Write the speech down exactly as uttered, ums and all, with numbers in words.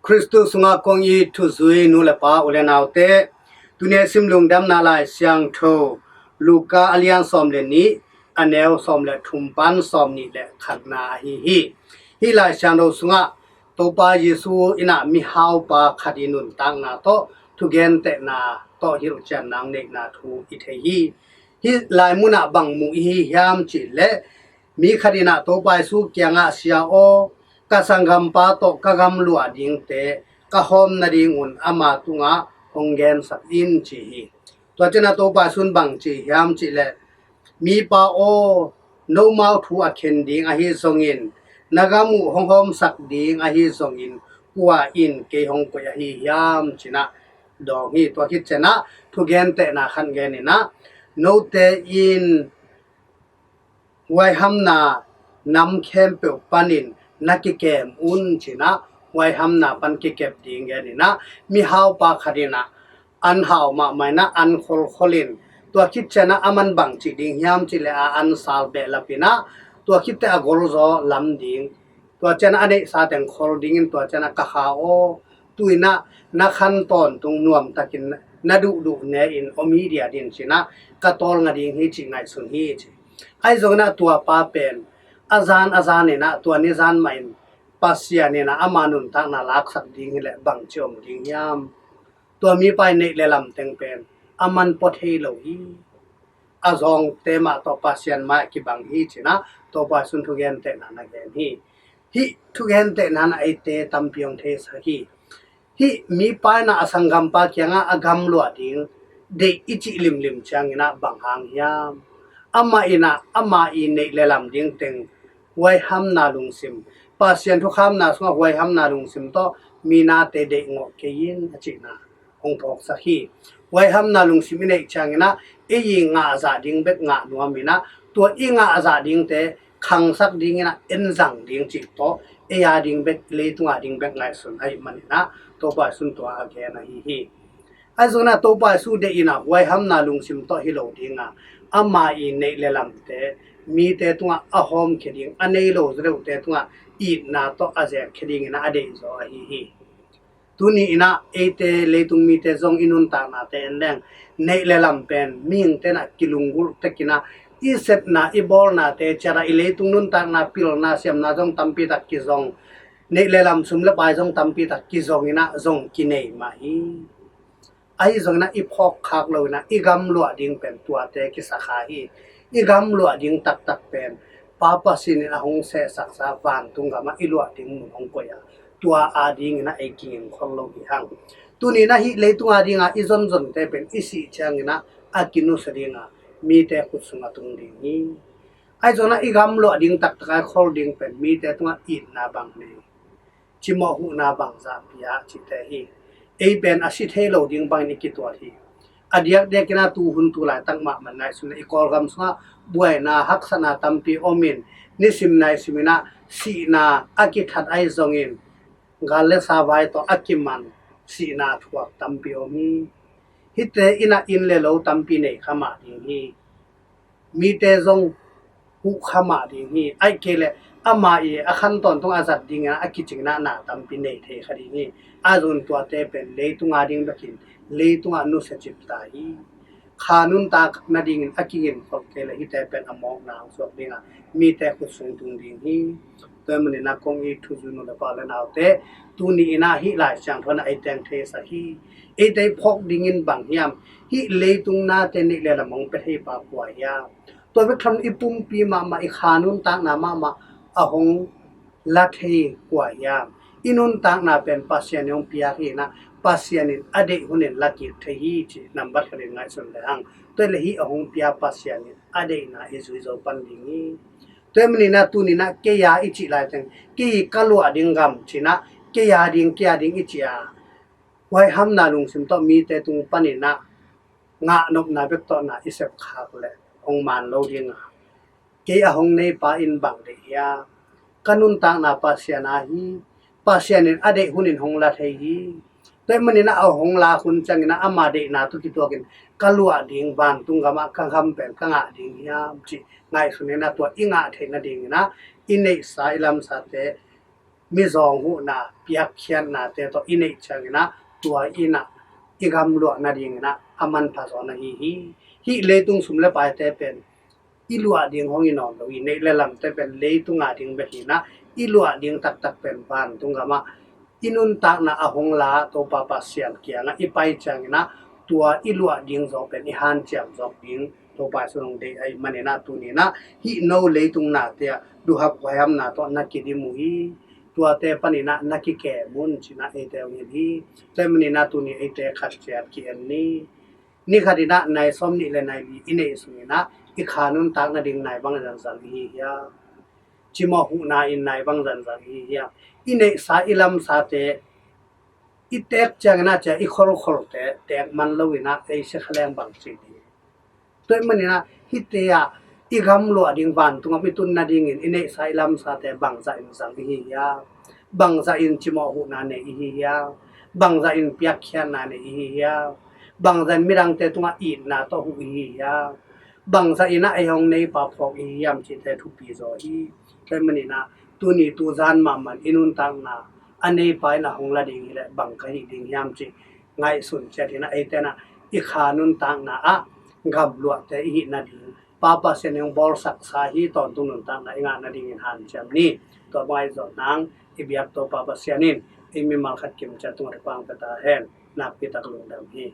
Khristu sungah kong it thuzui nu le pa, u le naute, tuni a sim lungdamna Lai Siangtho Luka a lian sawm le nih, a neu sawm le thum pan sawm nih le khatna ahi hi. Hih Lai Siangtho sungah Topa Jesu in ah mihaupa khat i nuntakna tawh thugentehna tawh hilhcian nang neihna thu i thei hi. Hih lai munah bang mu i hi hiam cih leh, mi khat in ah Topa Jesu kiangah, "Sia aw, ka sanggampa tawh ka gamluah dingte ka hawm nadingun ama tungah hong gensak in," ci hi. Tua ciangin ah Topa Jesu in bang ci hiam cih leh, "Mipa aw, nomau thu a khen ding ahi zongin, na gam uh hong hawmsak ding ahi zongin, kua in kei hong koih ahi hiam?" ci-in ah dawng hi. Tua khit ciangin ah thugentehna khat gen in ah, "Note in huaihamna nam khempeuh panin na kikem un," ci-in ah huaihamna pan kikep ding gen in ah, mihaupa khat in ah an hau mahmah in ah an kholkhol in, tua khit ciangin ah aman bang ci ding hiam cih leh, a an sal behlap in ah, tua khit teh a golzaw lam ding, tua ciangin ah a neihsa teng khol dingin, tua ciangin ah, "Ka kha aw, tu-in ah na khan tawntung nuamtakin na duhduh ne-in om hi dia ding," ci-in ah, "Ka tawlnga ding hi," cih ngaihsun hi, ci. Ahi zongin ah tua pa pen a zan a zan in ah, tua ni zan mah in Pasian in ah ama nuntakna laksak ding hi leh bang ci om ding hiam? Tua mipa i neih le lam teng pen aman pua thei lo hi. A zawngte mah tawh Pasian mai-ah kibang hi, ci-in ah Topa Jesu in thugentehna na gen hi. Hih thugentehna in ah eite tampi hong theisak hi. Hih mipa in ah a sanggampa kiangah a gamluah ding deih i cih limlim ciangin ah bang hang hiam? Amah in ah ama i neih le lam ding teng huaihamna lungsim, Pasian thukham na sungah huaihamna lungsim tawh mi nate deih ngawh kei in, a cihna hong phawksak hi. Huaihamna lungsim i neih ciangin ah ei i ngah zah ding bek ngah nuam in ah, tua i ngah zah dingte khangsak dingin ah en zang ding cih tawh, ei a ding bek, leitung a ding bek ngaihsun ahih manin ah Topa Jesu in tua a gen ahi hi. Ahi zongin ah Topa Jesu deih in ah huaihamna lungsim tawh hi lo ding a, ama i neih le lamte mite tungah a hawmkhia ding, a nei lo zaw deuhte tungah itna tawh a zekkhia dingin ah a deihzaw ahi hi. Tuni in ah eite leitung mite zong i nuntaknate en leng, neih le lam pen mihingte in ah kilunggulh tek in ah, i sepna i bawlnate ciat ah, i leitung nuntakna pilna siamna zong tampi tak kizong, neih le lam sum le pai zong tampi tak kizong in ah zong kinei mah hi. Ahi zongin ah i phawkkhak lo in ah i gamluah ding pen tuate kisakha hi. I gamluah ding taktak pen Pa Pasian in a hong sehsaksa vantung gamah i luah ding mun hong koih a, tua a dingin ah ei kingin khol lo hi hang. Tuni in ah hih leitung a ding a i zonzonte pen i sih ciangin ah a kinusia ding a, mite khut sung a tung ding hi. Ahi zongin ah i gamluah ding taktak a i khol ding pen mite tungah itna bang nei, cimawh huhna bangzah pia cihte hi. Ei pen a si thei lo ding bangin i kituat hi. A diakdiakin ah tuhun tu laitak mahmah ngaihsun leh i Kawlgam sungah buaina haksatna tampi om in, nisim naisim in ah sihna a kithat ahi zongin gal le sa vai tawh a kiman sihna thuak tampi om hi. Hihte in ah inn le lo tampi nei kha mah ding hi. Mite zong huh kha mah ding hi. Ahih kei leh ama i a khan tawntung a zat dingin a kicingna na tampi nei thei kha ding hi. A zun tuate pen leitung a ding bekin leitungah nusia cip ta hi. Kha nuntak nadingin a kigin khol kei leh hihte pen a mawkna hong suak ding a, mite khut sung tung ding hi. Tua ahih manin ah kong it thuzui nu le pa le naute, tuni in ah hih Lai Siangtho in ah ei teng theisak hi. Eite i phawk dingin bang hiam? Hih leitung nate neih le lam hong pia thei pa kua hiam? Tua bek tham lo i pumpi mahmah i kha nuntakna mahmah a hong la thei kua hiam? I nuntakna pen Pasian in hong piak hi in ah, Pasian in a deih hunin la kik thei hi cih nambat khatin ngaihsun le hang. Tua leh hih a hong pia Pasian in a deihna i zui zo pan ding hi. Tua ahih manin ah tuni in ah kei a i cih laiteng, kei ka luah ding gam ci-in ah, kei a ding, kei a ding i cih a, huaihamna lungsim tawh mite tung panin ah ngah nopna bek tawh na i sep khak leh hong man lo ding a, kei a hong neipa in bang deih hiam? Ka nuntakna Pasian a hi. Pasian in a deih hunin hong la thei hi. Tua ahih manin ah a hong lak hun ciangin ah ama deihna tawh kituakin ka luah ding vantung gamah ka gam pen ka ngah ding hiam cih ngaihsun in ah tua i ngah theih nadingin ah i neihsa i lamsate mizawng huhna piakkhiatnate tawh i neih ciangin ah tua in ah i gam luah nadingin ah a manpha zaw na hi hi. Hih leitung sum le paite pen i luah ding hong hi nawn lo hi. Neih le lamte pen leitung a ding bek hi in ah i luah ding taktak pen vantung gamah i nuntakna a hong la Topa Pasian kiangah i pai ciangin ah tua i luah ding zaw pen i hanciam zawk ding Topa Jesu in hong deih ahih manin ah tuni in ah hih no leitung nate ah duhhap huaihamna tawh na kidim uh hi. Tuate panin ah na kikem un ci-in ah eite hong hilh hi. Tua ahih manin ah tuni eite khat ciat ki-en ni. Ni khat in ah nai sawmnih le nai li i neih sungin ah i kha nuntak nading nai bang zanzan i hi hiam? Cimawh huhna in nai bang zanzan i hi hiam? I neihsa i lamsate i teek ciangin ah cia i kholkholte teek man lo in ah ei sia kha leng bang ci ding? Tua ahih manin ah hihte ah i gam luah ding, vantung gam i tun nadingin i neihsa i lamsate bangzah in zang i hi hiam? Bangzah in cimawh huhna nei i hi hiam? Bangzah in piakkhiatna nei i hi hiam? Bangzah in midangte tungah itna tawh huh i hi hiam? Bangzah in ah ei hong neipa phawk i hi hiam cihte thupi zaw hi. Tua ahih manin ah tuni tuzan mahmah in i nuntakna a neipa in a hong la ding hileh bang ka hih ding hiam cih ngaihsun ciat in ah eite in ah i kha nuntakna ah gam luahte i hih nading Pa Pasian in hong bawlsaksa hih tawntung nuntakna i ngah nadingin hanciam ni. Tua bang ahi zongin ah i biak Topa Pasian in ei mimal khat kimciat tungah thupha hong pia ta hen. Nakpi tak lungdam hi.